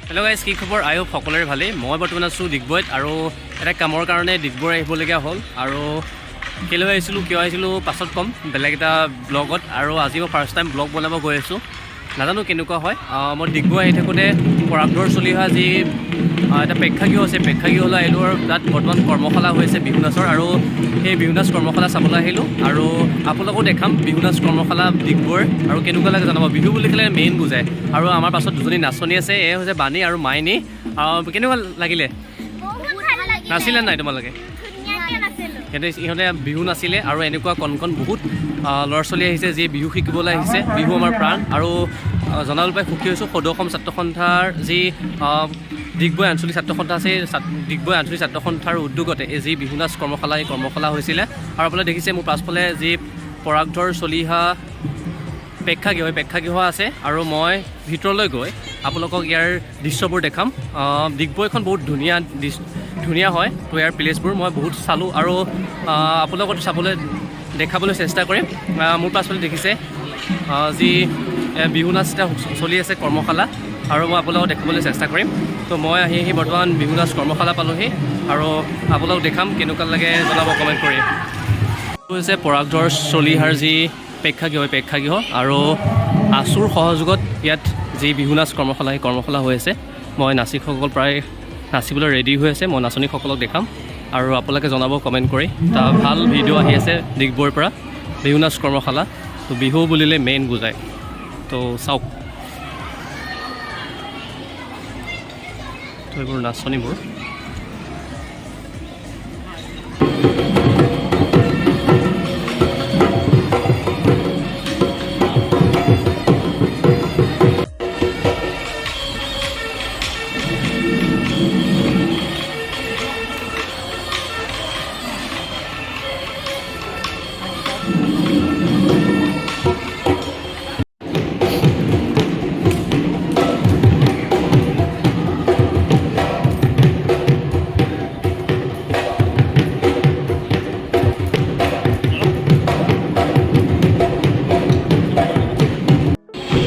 Hello' guys, কি খবৰ? আই hope সকলোৰে ভালেই। মই বৰ্তমান আছোঁ ডিগবৈত আৰু এটা কামৰ কাৰণে ডিগবৈ আহিবলগীয়া হ'ল। আৰু কেলৈ আহিছিলোঁ, কিয় আহিছিলোঁ পাছত ক'ম বেলেগ এটা ব্লগত। আৰু আজি মই ফাৰ্ষ্ট টাইম ব্লগ বনাব গৈ আছোঁ, নাজানো কেনেকুৱা হয়। মই ডিগবৈ আহি থাকোঁতে পৰাগধৰ চলিহা যি এটা প্ৰেক্ষাগৃহ আছে, প্ৰেক্ষাগৃহলৈ আহিলোঁ আৰু তাত বৰ্তমান কৰ্মশালা হৈছে বিহু নাচৰ আৰু সেই বিহু নাচ কৰ্মশালা চাবলৈ আহিলোঁ আৰু আপোনালোকো দেখাম বিহু নাচ কৰ্মশালা ডিগবৈৰ আৰু কেনেকুৱা লাগে জনাব। বিহু বুলি ক'লে মেইন বুজায়। আৰু আমাৰ পাছত দুজনী নাচনী আছে, এয়া হৈছে বাণী আৰু মাইনী। কেনেকুৱা লাগিলে? বহুত ভাল লাগিলে। নাচিলে নাই তোমালোকে? ধুনীয়াকে নাচিলো। ইহঁতে বিহু নাচিলে। আৰু এনেকুৱা কণ কণ বহুত ল'ৰা ছোৱালী আহিছে যি বিহু শিকিবলৈ আহিছে। বিহু আমাৰ প্ৰাণ। আৰু জনাবলৈ পাই সুখী হৈছোঁ, সদৌ অসম ছাত্ৰ সন্থাৰ যি ডিগবৈ আঞ্চলিক ছাত্ৰ সন্থা আছে, এই ডিগবৈ আঞ্চলিক ছাত্ৰ সন্থাৰ উদ্যোগতে এই যি বিহু নাচ কৰ্মশালা, এই কৰ্মশালা হৈছিলে। আৰু আপোনালোকে দেখিছে মোৰ পাছফালে যি পৰাগধৰ চলিহা প্ৰেক্ষাগৃহ, এই প্ৰেক্ষাগৃহ আছে। আৰু মই ভিতৰলৈ গৈ আপোনালোকক ইয়াৰ দৃশ্যবোৰ দেখাম। ডিগবৈখন বহুত ধুনীয়া ধুনীয়া হয়। তো ইয়াৰ প্লেচবোৰ মই বহুত চালোঁ আৰু আপোনালোকক চাবলৈ দেখাবলৈ চেষ্টা কৰিম। মোৰ পাছফালে দেখিছে যি বিহু নাচ এটা চলি আছে কৰ্মশালা আৰু মই আপোনালোকক দেখাবলৈ চেষ্টা কৰিম। তো মই আহি আহি বৰ্তমান বিহু নাচ কৰ্মশালা পালোহি আৰু আপোনালোকক দেখাম। কেনেকুৱা লাগে জনাব কমেণ্ট কৰি। এইটো হৈছে পৰাগধৰ চলিহাৰ যি প্ৰেক্ষাগৃহ, এই প্ৰেক্ষাগৃহ আৰু আছুৰ সহযোগত ইয়াত যি বিহু নাচ কৰ্মশালা, সেই কৰ্মশালা হৈ আছে। মই নাচিসকল প্ৰায় নাচিবলৈ ৰেডি হৈ আছে। মই নাচনীসকলক দেখাম আৰু আপোনালোকে জনাব কমেণ্ট কৰি। এটা ভাল ভিডিঅ' আহি আছে ডিগবৈৰ পৰা, বিহু নাচ কৰ্মশালা। তো বিহু বুলিলে মেইন বুজায়। তো চাওক, তো এইবোৰ নাচনীবোৰ।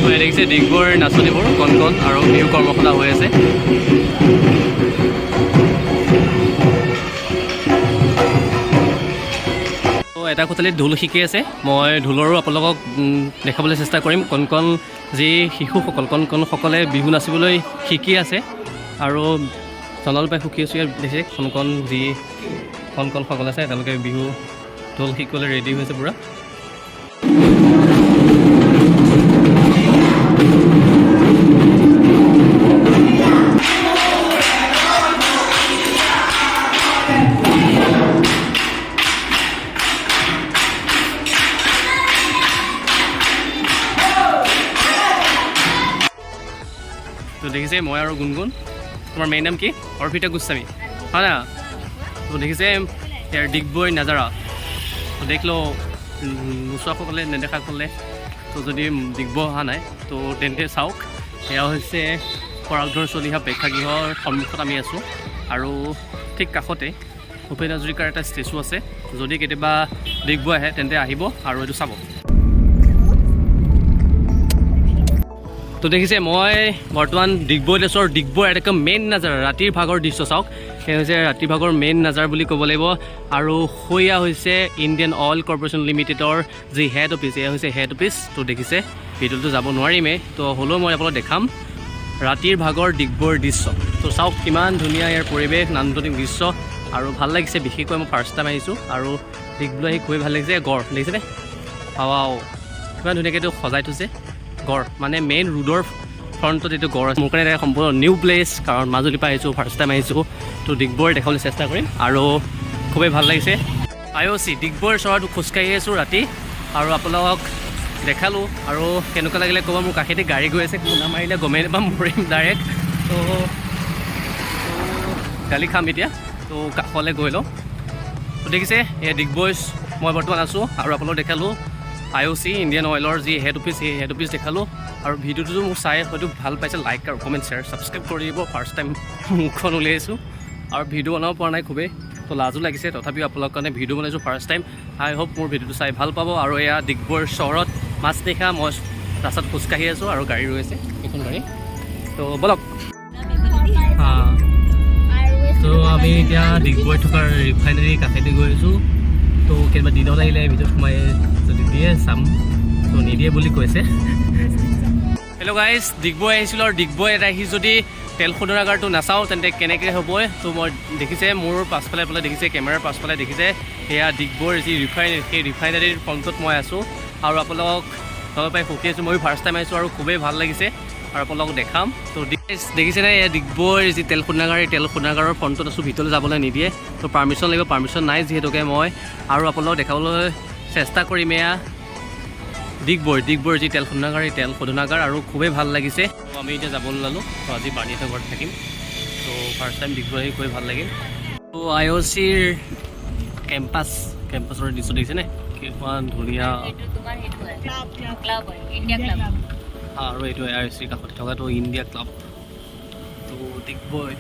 তো এই দেখিছে ডিগবৈৰ নাচনীবোৰ কণ কণ আৰু বিহু কৰ্মশালা হৈ আছে। তো এটা কোঠালিত ঢোল শিকি আছে। মই ঢোলৰো আপোনালোকক দেখাবলৈ চেষ্টা কৰিম। কণ কণ যি শিশুসকল, কণ কণসকলে বিহু নাচিবলৈ শিকি আছে আৰু জনাবলৈ পাই সুখী আছোঁ। ইয়াত দেখিছে কণ কণ যি কণ কণসকল আছে, তেওঁলোকে বিহু ঢোল শিকিবলৈ ৰেডি হৈছে পূৰা। তো দেখিছে মই আৰু গুণগুণ। তোমাৰ মেইন নাম কি? অৰ্পিতা গোস্বামী, হয় না? তো দেখিছে ইয়াৰ ডিগবৈ নাজাৰা। তো দেখিলেও নোচোৱাসকলে, নেদেখাসকলে, তো যদি ডিগবৈ অহা নাই তো তেন্তে চাওক। এয়া হৈছে পৰাগধৰ চলিহা প্ৰেক্ষাগৃহৰ সন্মুখত আমি আছোঁ আৰু ঠিক কাষতে ভূপেন হাজৰিকাৰ এটা ষ্টেচু আছে। যদি কেতিয়াবা ডিগবৈ আহে তেন্তে আহিব আৰু এইটো চাব। তো দেখিছে মই বৰ্তমান ডিগবৈত আছোঁ আৰু ডিগবৈৰ এটা মেইন নাজাৰা, ৰাতিৰ ভাগৰ দৃশ্য চাওক। সেই হৈছে ৰাতিৰ ভাগৰ মেইন নাজাৰ বুলি ক'ব লাগিব। আৰু সৈয়া হৈছে ইণ্ডিয়ান অইল কৰ্পৰেশ্যন লিমিটেডৰ যি হেড অফিচ, এয়া হৈছে হেড অফিচ। তো দেখিছে ভিতৰতো যাব নোৱাৰিমেই, তো হ'লেও মই আপোনালোক দেখাম ৰাতিৰ ভাগৰ ডিগবৈৰ দৃশ্য। তো চাওক কিমান ধুনীয়া ইয়াৰ পৰিৱেশ, নান্দনিক দৃশ্য আৰু ভাল লাগিছে। বিশেষকৈ মই ফাৰ্ষ্ট টাইম আহিছোঁ আৰু ডিগবৈ আহি খুবেই ভাল লাগিছে। গড় দেখিছেনে? হাৱাও কিমান ধুনীয়াকৈ এইটো সজাই থৈছে। গড় মানে মেইন ৰোডৰ ফ্ৰণ্টত এইটো গড় আছে। মোৰ কাৰণে এটা সম্পূৰ্ণ নিউ প্লেচ, কাৰণ মাজুলীৰ পৰা আহিছোঁ, ফাৰ্ষ্ট টাইম আহিছোঁ। তো ডিগবৈ দেখাবলৈ চেষ্টা কৰিম আৰু খুবেই ভাল লাগিছে। আই অ' চি ডিগবৈৰ চহৰটো খোজকাঢ়ি আছোঁ ৰাতি আৰু আপোনালোকক দেখালোঁ আৰু কেনেকুৱা লাগিলে ক'ব। মোৰ কাষেদি গাড়ী গৈ আছে, খুন্দা মাৰিলে গমেই নাপাম, মৰিম ডাইৰেক্ট। তো গালি খাম এতিয়া। তো কাষলৈ গৈ লওঁ। তো দেখিছে এই ডিগবৈ মই বৰ্তমান আছোঁ আৰু আপোনালোক দেখালোঁ আই অ' চি ইণ্ডিয়ান অইলৰ যি হেড অফিচ, সেই হেড অফিচ দেখালোঁ। আৰু ভিডিঅ'টো মোক চাই হয়তো ভাল পাইছে, লাইক আৰু কমেণ্ট, শ্বেয়াৰ, ছাবস্ক্ৰাইব কৰি দিব। ফাৰ্ষ্ট টাইম মুখখন উলিয়াইছোঁ আৰু ভিডিঅ' বনাব পৰা নাই খুবেই, তো লাজো লাগিছে। তথাপিও আপোনালোকৰ কাৰণে ভিডিঅ' বনাইছোঁ ফাৰ্ষ্ট টাইম। আই হোপ মোৰ ভিডিঅ'টো চাই ভাল পাব। আৰু এয়া ডিগবৈৰ চহৰত মাজনিশা মই ৰাস্তাত খোজকাঢ়ি আছোঁ আৰু গাড়ী ৰৈ আছে, এইখন গাড়ী। তো ব'লক। ত' আমি এতিয়া ডিগবৈত থকা ৰিফাইনেৰীৰ কাষেদি গৈ আছোঁ। ত' কেতিয়াবা দিনত আহিলে ভিতৰত সোমাই যদি দিয়ে চাম, ত' নিদিয়ে বুলি কৈছে। হেল্ল' গাইজ, ডিগবৈ আহিছিলোঁ আৰু ডিগবৈত আহি যদি তেল শোধনাগাৰটো নাচাওঁ তেন্তে কেনেকৈ হ'ব? ত' মই দেখিছে মোৰ পাছফালে ফালে দেখিছে, কেমেৰাৰ পাছফালে দেখিছে, সেয়া ডিগবৈৰ যি ৰিফাইনেৰী, সেই ৰিফাইনেৰীৰ ফ্ৰণ্টত মই আছোঁ আৰু আপোনালোকক লগ পাই সুখী আছোঁ। ময়ো ফাৰ্ষ্ট টাইম আহিছোঁ আৰু খুবেই ভাল লাগিছে আৰু আপোনালোকক দেখাম। ত' দেখিছেনে, এয়া ডিগবৈৰ যি তেল শোধনাগাৰ, এই তেল শোধনাগাৰৰ ফ্ৰণ্টত আছোঁ। ভিতৰলৈ যাবলৈ নিদিয়ে, ত' পাৰ্মিশ্যন লাগিব। পাৰ্মিশ্যন নাই যিহেতুকে মই আৰু আপোনালোকক দেখাবলৈ চেষ্টা কৰিম। এয়া ডিগবৈৰ যি তেল শোধনাগাৰ, এই তেল শোধনাগাৰ আৰু খুবেই ভাল লাগিছে। ত' আমি এতিয়া যাব ওলালোঁ। ত' আজি বাণীহঁতৰ ঘৰত থাকিম। ত' ফাৰ্ষ্ট টাইম ডিগবৈ আহি খুবেই ভাল লাগিল। ত' আই অ' চিৰ কেম্পাছৰ দৃশ্য দেখিছেনে, কিমান ধুনীয়া! এইটো তোমাৰ সেইটো হয়, ক্লাব হয়, ইণ্ডিয়া ক্লাব। আৰু এইটো আই অ' চিৰ কাষতে থকাটো ইণ্ডিয়া ক্লাব। ত' ডিগবৈ,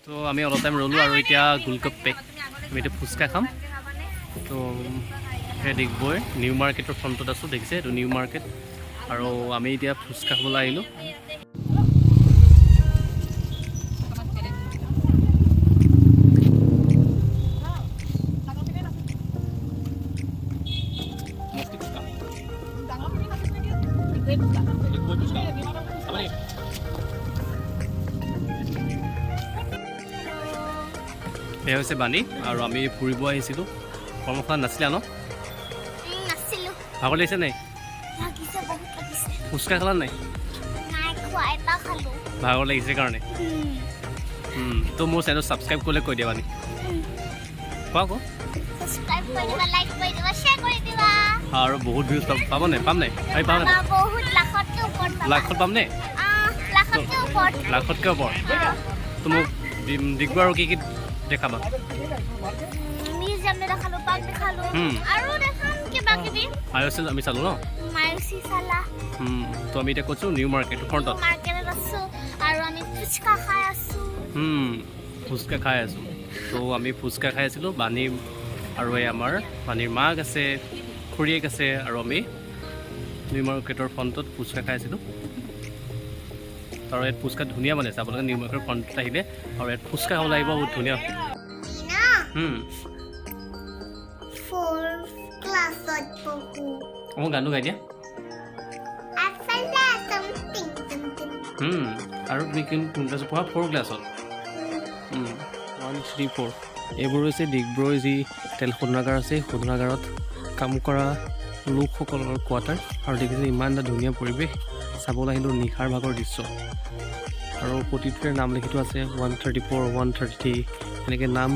ত' আমি অলপ টাইম ৰ'লোঁ আৰু এতিয়া গোলগপ্পে, আমি এতিয়া ফুচকা খাম। ত' সেই ডিগবৈৰ নিউ মাৰ্কেটৰ ফ্ৰণ্টত আছোঁ। দেখিছে, এইটো নিউ মাৰ্কেট আৰু আমি এতিয়া ফুচকা খাবলৈ আহিলোঁ। মস্তি ফুচকা। ডিগবৈ ফুচকা খাব নেকি? এয়া হৈছে বাণী আৰু আমি ফুৰিব আহিছিলোঁ। কৰ্মশালা নাছিলা ন? নাছিলো। ভাগৰ লাগিছে নাই? লাগিছে, বহুত লাগিছে। ফুচকা খালা নাই? নাই খোৱা, এটা খালো। ভাগৰ লাগিছে কাৰণে। তো মোৰ চেনেল ছাবস্ক্ৰাইব কৰিলে কৈ দিয়া বাণী, কোৱা আকৌ। ছাবস্ক্ৰাইব কৰি দিবা, লাইক কৰি দিবা, শ্বেয়াৰ কৰি দিবা। আৰু বহুত ভিউজ পাব নাই? পাম নাই? আমি পাম নাই? পাবা, বহুত লাখতকৈ ওপৰত পাবা। লাখত পাম নে? লাখতকৈ ওপৰত। লাখতকৈ ওপৰত। তো মোক ডিগবৈ আৰু কি কি দেখাবা? মিউজিয়াম দেখালো, পাৰ্ক দেখালো। আৰু দেখাম কিবা কিবি। আই অ' চি আমি চালোঁ ন? মায়ুচি চালা। তো আমি এতিয়া কৈছোঁ নিউ মাৰ্কেট ফ্ৰণ্টত। মাৰ্কেটত আছো আৰু আমি ফুচকা খাই আছো। ফুচকা খাই আছোঁ। তো আমি ফুচকা খাই আছিলোঁ, বাণী আৰু এই আমাৰ বাণীৰ মাক আছে, খুৰীয়েক আছে আৰু আমি নিউ মাৰ্কেটৰ ফ্ৰণ্টত ফুচকা খাই আছিলোঁ। আৰু ইয়াত ফুচকা ধুনীয়া বনাইছে। আপোনালোকে নিউ মাৰ্কেটৰ ফ্ৰণ্টত আহিলে আৰু ইয়াত ফুচকা খাবলৈ আহিব, বহুত ধুনীয়া। মিনা ফ'ৰ ক্লাছত পঢ়ো। অঁ, গানটো গাই দিয়া। আফালে টিং টিং টিং। আৰু তুমি কোন ক্লাছত পঢ়া? ফ'ৰ ক্লাছত। 1, 3, 4। এইবোৰ হৈছে ডিগবৈৰ যি তেল শোধনাগাৰ আছে, সেই শোধনাগাৰত কাম কৰা লোকসকলৰ কোৱাৰ্টাৰ। আৰু দেখিছে, ইমান এটা ধুনীয়া পৰিৱেশ। চাবলৈ আহিলোঁ নিশাৰ ভাগৰ দৃশ্য আৰু প্ৰতিটোৰে নাম লিখি থোৱা আছে, 134, 133, এনেকৈ নাম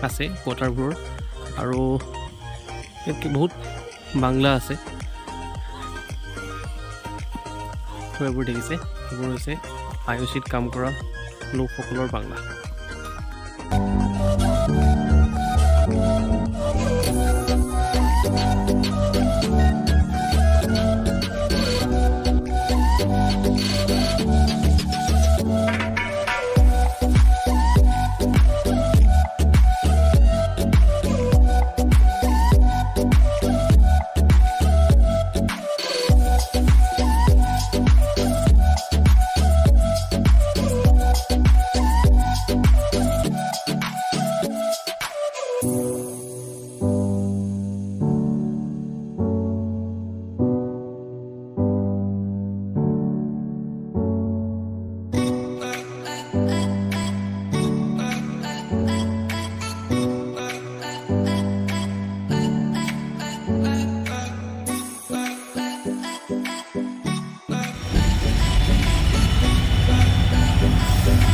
আছে কোৱাৰ্টাৰবোৰৰ। আৰু ইয়াত বহুত বাংলা আছে। তো এইবোৰ দেখিছে, এইবোৰ হৈছে আই অ' চিত কাম কৰা লোকসকলৰ বাংলা।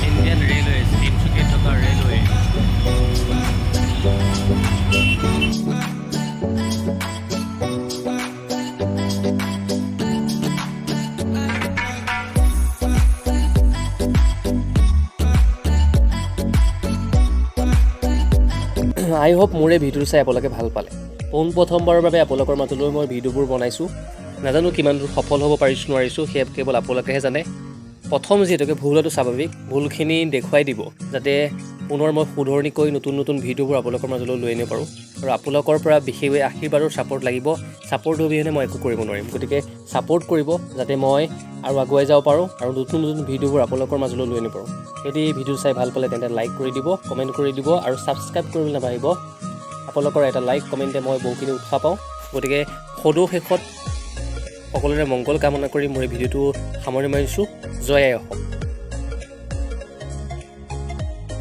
ইণ্ডিয়ান ৰেলৱে, তিনিচুকীয়াত থকা ৰেলৱে। আই হোপ মোৰ এই ভিডিঅ'টো চাই আপোনালোকে ভাল পালে। পোনপ্ৰথমবাৰৰ বাবে আপোনালোকৰ মাজলৈ মই ভিডিঅ'বোৰ বনাইছোঁ। নাজানো কিমান দূৰ সফল হ'ব পাৰিছোঁ নোৱাৰিছোঁ, সেয়া কেৱল আপোনালোকেহে জানে। প্ৰথম যিহেতুকে ভুল হোৱাটো স্বাভাৱিক, ভুলখিনি দেখুৱাই দিব যাতে। পুনৰ মই শুধৰণি কৰি নতুন নতুন ভিডিঅ'বোৰ আপোনালোকৰ মাজলৈ লৈ আনিব পাৰোঁ। আৰু আপোনালোকৰ পৰা বিশেষকৈ আশীৰ্বাদৰ ছাপৰ্ট লাগিব। ছাপৰ্ট অবিহনে মই একো কৰিব নোৱাৰিম। গতিকে ছাপৰ্ট কৰিব, যাতে মই আৰু আগুৱাই যাব পাৰোঁ আৰু নতুন নতুন ভিডিঅ'বোৰ আপোনালোকৰ মাজলৈ লৈ আনিব পাৰোঁ। যদি এই ভিডিঅ' চাই ভাল পালে, তেন্তে লাইক কৰি দিব, কমেণ্ট কৰি দিব আৰু ছাবস্ক্ৰাইব কৰিবলৈ নাপাহৰিব। আপোনালোকৰ এটা লাইক, কমেণ্টে মই বহুখিনি উৎসাহ পাওঁ। গতিকে সদৌ শেষত সকলোৰে মংগল কামনা কৰি মোৰ এই ভিডিঅ'টো সামৰণি মাৰিছোঁ। জয় আই অসম।